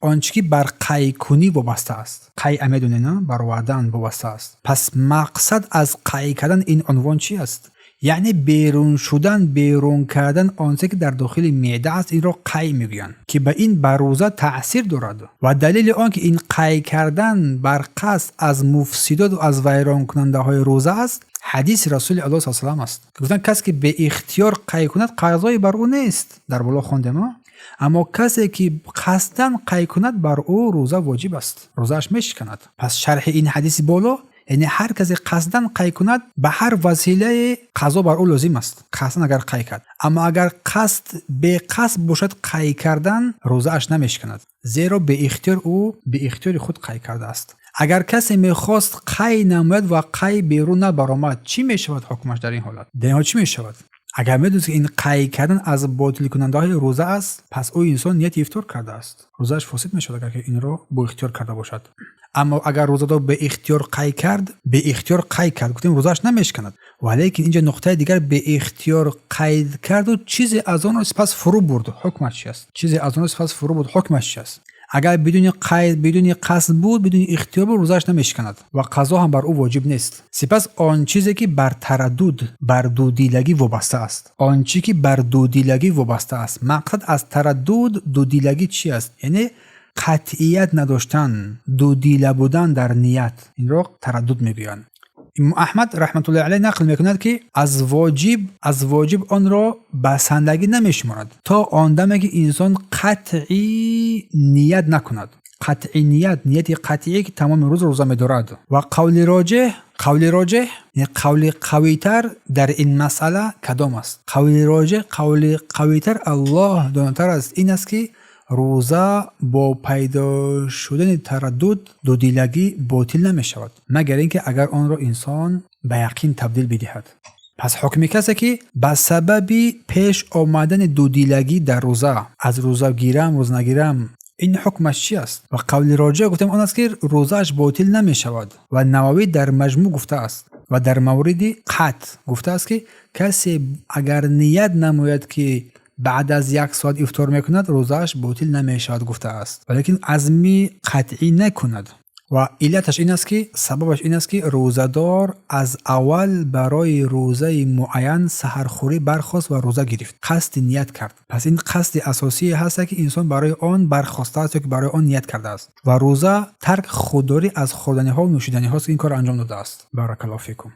Он чӣ ки бар қайкунӣ вобаста аст. Қайъа медонед, на? Баровардан вобаста аст. Пас мақсад аз қай кардан ин унвон чӣ аст? Яъне берун шудан, берун кардан он чизе ки дар дохили меъда аст, инро қай мегӯянд, ки ба ин бар рӯза таъсир дорад. Ва далели он ки ин қай кардан бар қасд аз муфсидот ва аз вайронкунандаҳои рӯза аст, ҳадиси Расули Аллоҳ саллаллоҳу алайҳи васаллам аст. Гуфтанд, касе ки беихтиёр қай кунад, қазое бар ӯ нест. Дар боло хондем, аммо касе ки қасдан қай кунад, бар ӯ рӯза воҷиб аст, рӯзааш мешиканад. Пас шарҳи ин ҳадиси боло, яъне ҳар касе қасдан қай кунад, ба ҳар василае қазо бар ӯ лозим аст, қасдан агар қай кард. Аммо агар қасд беқасд бошад қай кардан, рӯзааш намешиканад, зеро беихтиёр ӯ беихтиёри худ қай кардааст. Агар касе мехост қай намояд ва қай берун набаромад, чӣ мешавад ҳукмаш дар ин ҳолат? Дар ин ҳол чӣ мешавад? Агар медонист, ки ин қай кардан аз ботилкунандаҳои рӯза аст, пас ӯ инсон нияти ифтор кардааст, рӯзааш фосид мешавад, агар ки инро бо ихтиёр карда бошад. Аммо агар рӯзадор беихтиёр қай кард, беихтиёр қай кард, гуфтем, рӯзааш намешиканад. Валекин инҷа нуқтаи дигар: беихтиёр қайд карду чизе аз онро сипас фурӯ бурд, ҳукмаш чи аст? Чизе аз онро сипас фурӯ бурд, ҳукмаш чи аст? Агар бидуни қайд, бидуни қасд буд, бидуни ихтиёр буд, рӯзааш намешиканад ва қазо ҳам бар ӯ воҷиб нест. Сипас он чизе ки бар тараддуд, бар дудилагӣ вобаста аст. Он чӣ ки бар дудилагӣ вобаста аст, мақсад аз тараддуд, дудилагӣ чи аст? Яъне қатъият надоштан, дудила будан дар ният, инро тараддуд мегӯянд. Имом Аҳмад раҳматуллоҳи алайҳ нақл мекунад, ки аз воҷиб онро басандагӣ намешуморад, то он даме ки инсон қатъӣ ният накунад. Қатъи ният, нияти қатъие, ки тамоми рӯз рӯза медорад. Ва қавли роҷеҳ, қавли қавитар дар ин масъала кадом аст? Қавли роҷеҳ, қавли қавитар, Аллоҳ донатар аст, ин аст, ки рӯза бо пайдо шудани тараддуд, дудилагӣ ботил намешавад, магар ин ки агар онро инсон ба яқин табдил бидиҳад. Пас ҳукми касе ки ба сабаби пеш омадани дудилагӣ дар рӯза, аз рӯза гирам, рӯза нагирам, ин ҳукмаш чи аст? Ва қавли роҷеҳ, гуфтем, он аст, ки рӯзааш ботил намешавад. Ва Нававӣ дар Маҷмӯъ гуфтааст ва дар мавриди қатъ гуфтааст, ки касе агар ният намояд, ки баъд аз як соат ифтор мекунад, рӯзааш ботил намешавад гуфтааст, валекин азми қатъӣ накунад. Ва иллаташ ин аст, ки сабабаш ин аст, ки рӯзадор аз аввал барои рӯзаи муайян саҳархӯрӣ бархост ва рӯза гирифт, қасди ният кард. Пас ин қасди асосие ҳаста, ки инсон барои он бархостааст ё ки барои он ният кардааст. Ва рӯза тарк, худдорӣ аз хӯрданиҳо нӯшиданиҳост, ки ин корро анҷом додааст. Баракаллоҳу фикум.